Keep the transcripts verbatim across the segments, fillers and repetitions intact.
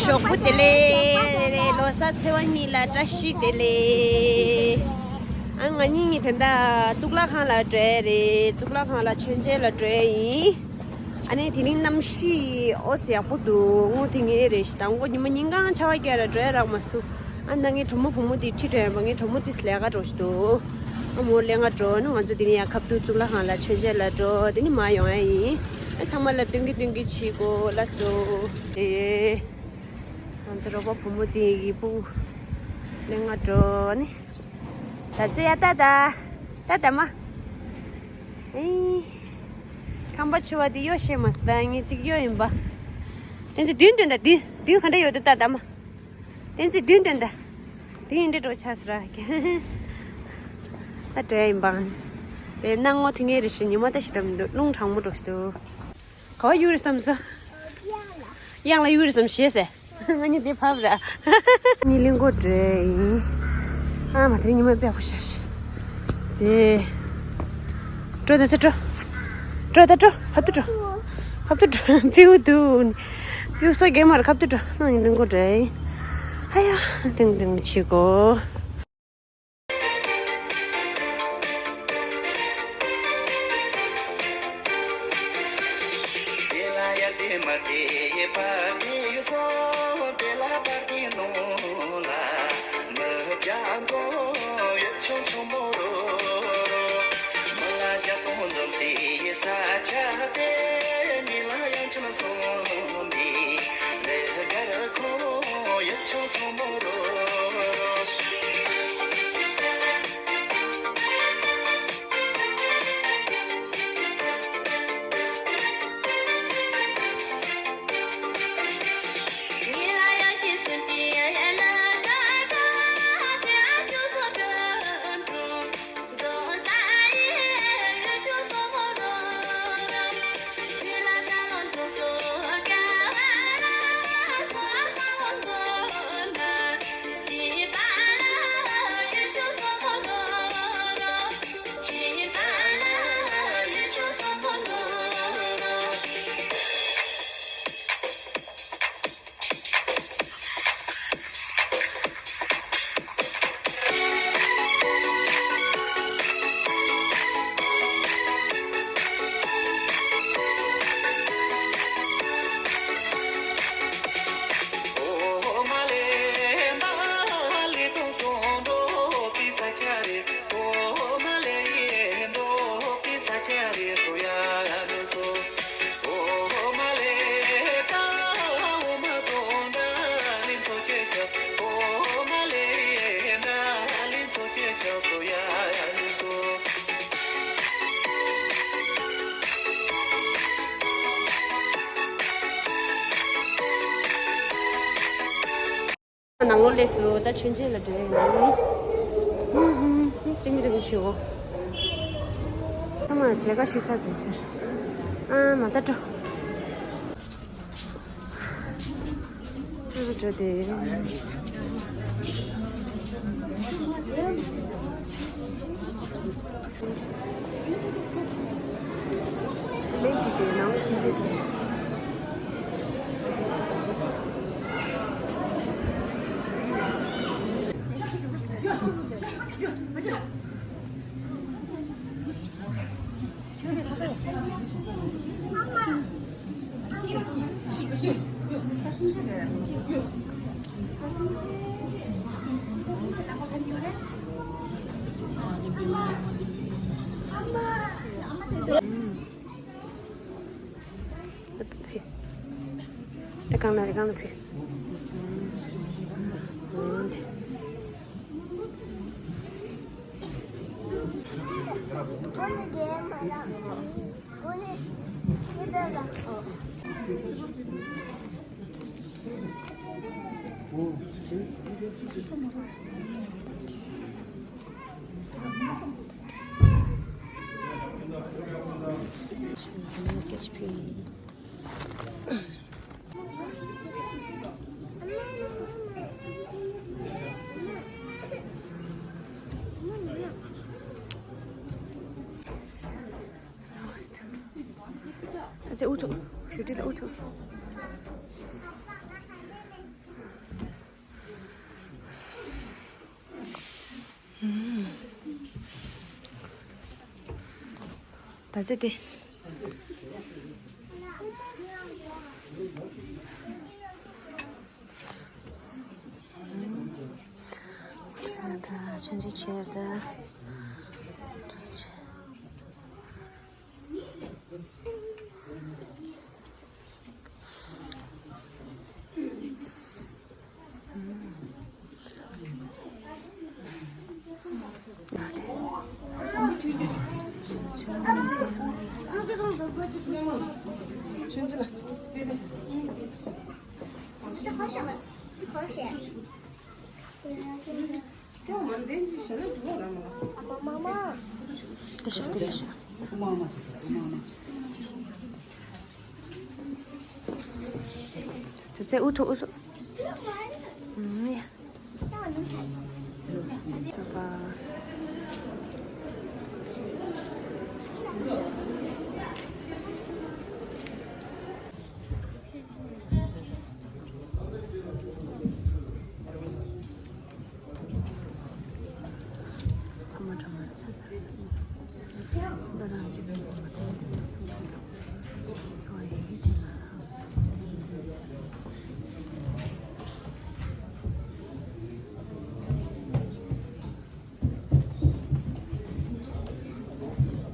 ཞོགས་པ་བདེ་ལེགས། ལོ་གསར་ཚེས་པ་གཉིས་ལ་བཀྲ་ཤིས་བདེ་ལེགས། ཨ་ང་གཉིས་གཉིས་དེ་འདྲ་གཙུག་ལག་ཁང་ལ་འགྲོ་ཡ་རེད། གཙུག་ལག་ཁང་ལ་མཆོད་མཇལ་ལ་འགྲོ་ཡ་ཡིན། ཨ་ནི་དེ་རིང་གནམ་གཤིས་ཨོ་ཙི་ཡག་པོ་འདུག་དངོས་དེ་ངའི་རེད་ཞིག་དང་པོ་ཉི་མ་ཉིན་གང་ཆར་པ་རྒྱག་ར་འགྲོ་ཡ་རག་མ་སོང་། ཨ་ད་ངའི་གྲོགས་མོ་བུ་མོ་དེ་ཁྲིད་འགྲོ་ཡ་ཡིན་པ། ངའི་གྲོགས་མོ་དེ་ལས་ཀ་འགྲོ་ཞིག་འདུག་ཨ་མོ་ལས་ཀ་འགྲོ་ནི། ང་ཚོ་དེ་ནས་ཡང་ཁ་ཐུག་གཙུག་ལག་ཁང་ལ་མཆོད་མཇལ་ལ་འགྲོ། དེ་ནས་མར་ཡོང་ཡ་ཡིན། ཨ་ཚང་མ་ལ་སྟོན་གི་སྟོན་གི་བྱེད་དགོས་ལ་སོ། ཨེ། ང་ཚོ་རོགས་པ་བུ་མོ་དེ་ཡི་སྤུ་གུ་ལས་ཀ་འགྲོ་ནི། ད་ཚེ་ཡ་ཏ་ཏ། ཏ་ཏ་མ། ཨེ། ཁང་པ་ཆུ་བ་དེ་གཡོ་ཤེས་མ་སོང་། ད་ངས་གཅིག་གཡོ་ཡིན་པ། དེ་ཚེ་མདུན་དོན་ད་མདུན་མདུན་ག་འདྲ་ཡོད་དེ་ཏ་ཏ་མ། བསྟན་འཛིན་མདུན་སྟོན་ད། དེ་ཡིན་འདྲེ་འགྲོ་ཆགས་སི་ར། ད་འདྲེ་ཡིན་པ། དེ་སྣང་ངོ་དེ་ངའི་རེ་ཞིག་ཉི་མ་ལྟ་ཞིག་འགྲམ་འདུག་རླུང་གྲང་མོ་འགྲོ་ཞིག་འདུག་ག་བ་གཡུག་རེད་བསམ་སོ། གཡང་ལ་གཡུག་རེད་བསམ་ཞེས་ཟེར། ང་གཉིས་དེ་བབ་ར། གཉིས་གླིང་སྐོར་འདྲེ་ཡིན། ཨ་མ་དེ་ཉི་མ་དཔེ་ཡག་པོ་ཤར་ཞིག་དེ། འགྲོ་ད་ཚེ་འགྲོ། འགྲོ་ད་འགྲོ། ཁ་ཐུག་འགྲོ། ཁ་ཐུག་འགྲོ། ཕིའུ་དུ། ཕིའུ་སོ་རྒན་མར་ཁ་ཐུག་འགྲོ། ནང་ཉིན་ལུང་གོ་འདྲེ། ཧ་ཡ། ཏིང་ཏིང་ཆི་གོ། ནང་ལོགས་སླེབས་སོང་། ད་མཆོད་མཇལ་ལ་འགྲོ་ཡ་ཡིན། ཏིང་ཏིང་ཆུ་བོ། ཚང་མ་མཇལ་ཁ་ཞུས་ཚར་ཟིན་ཟེར། ཨ་མ་ད་འགྲོ། ཨ་འགྲོ་དེ། ལན་ཏི་ཏི་ནང་ཆུང་ཆུང་ཆུང་། ད་གང་ན་རེ་གང་ན་ཕེ། ཨ་ཙི་ཨུ་ཐུག་ཞུ་ཏི་ལ་ཨུ་ཐུག་ད་ཟེར་ཏེ། ད་ཆུང་ཆུང་ཆེར་ད།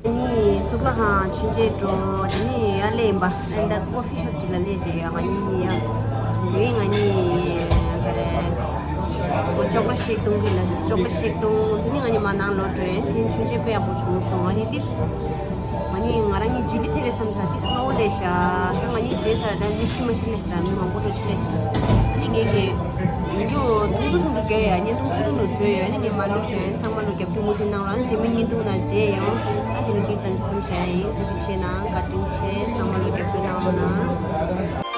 ནི་གཙུག་ལག་ཁང་ཆུན་ཆེ་འགྲོ། དེ་ནི་ཡར་སླེབས་ཡིན་པ། ཨ་ད་ཀོ་ཕི་ཤོབ་ཅིག་ལ་སླེབས་ཏེ་ཡ་ང་གཉིས་ནི་ཡ། དེ་ང་གཉིས་ག་རེ། ཅོག་ལེ་ཤེག་བཏུང་གི་ལ་ཅོག་ལེ་ཤེག་བཏུང་། དེ་ནི་ང་གཉིས་མར་ནང་ལོག་འགྲོ་ཡིན། དེ་ནི་ཆུན་ཆེ་དཔེ་ཡག་པོ་བྱུང་སོང་། ང་གཉིས་ཏིས། ང་གཉིས་ང་རང་གཉིས་ཇི་ལི་དེ་རེད་བསམ་ས་ཏིས་སྔ་བོ་ལས་ཤ། ད་ང་གཉིས་རྗེས་ས་ད་མི་ཤི་མ་ཤི་ལས་ས་མི་མང་པོ་འགྲོ་ཤི་ལས་ས། ཨ་ནི་ངས་ཀྱི་ཡུལ་གྲུ་ཐུང་ཐུང་ཐུང་ཐུང་བརྒལ་ཡ་བརྙན་ཐུང་ཐུང་ཐུང་ནང་བཟོས་ཡོད། ཨ་ནི་ངས་མར་ལོག་ཤ་ཡིན། ཚང་མ་ལོ་རྒྱབ་སྐྱོར་མུ་མཐུད་གནང་རོགས། རྗེས་མའི་བརྙན་ཐུང་ནང་མཇལ་ཡོང་། ཨ་དེ་ནི་འདི་ཙམ་མཚམས་བཞག་ཡ་ཡིན། ཐུགས་རྗེ་ཆེ་གནང་། བཀའ་དྲིན་ཆེ། ཚང་མ་ལོ་རྒྱབ་སྐྱོར་གནང་རོགས་གནང་།